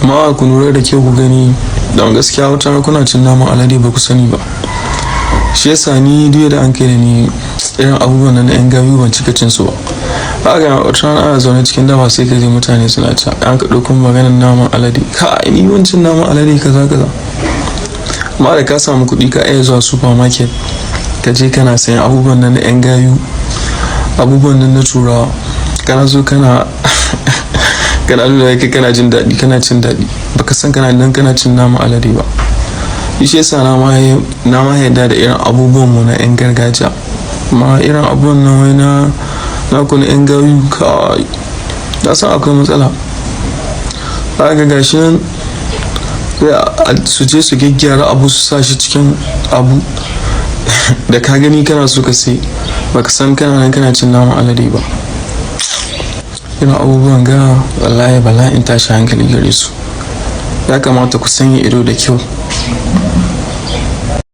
Jama'a, ku lura da kyau ku gani, don gaskiya wata kuna cin naman alade ba ku sani ba. Shi yasa ni duk da an kai da ni, irin abubuwan nan na yan gayu ban cika cin su ba. Ba ga wata rana ana zaune cikin daba, sai ka ji mutane suna ci an ka ɗauko maganar naman alade, ka ni wancin naman alade, kaza kaza. Amma da ka samu kuɗi, ka iya zuwa supermarket, ka je kana sayan abubuwan nan na yan gayu, abubuwan nan na Turawa, kana zo kana nuna kai kana jin daɗi, kana cin daɗi, baka san kana nan kana cin naman alade ba. Shi yasa na ma yarda da irin abubuwan mu na yan gargajiya. Amma irin abubuwan nan wai na ku na yan gayu, kai, na san akwai matsala. Za ga gashi nan su je su gyaggyara abu, su sa shi cikin abu da ka gani kana so ka sai, baka san kana nan kana cin naman alade ba. Irin abubuwan ga wallahi bala'in tashi hankali gare su. Ya kamata ku sanya ido da kyau.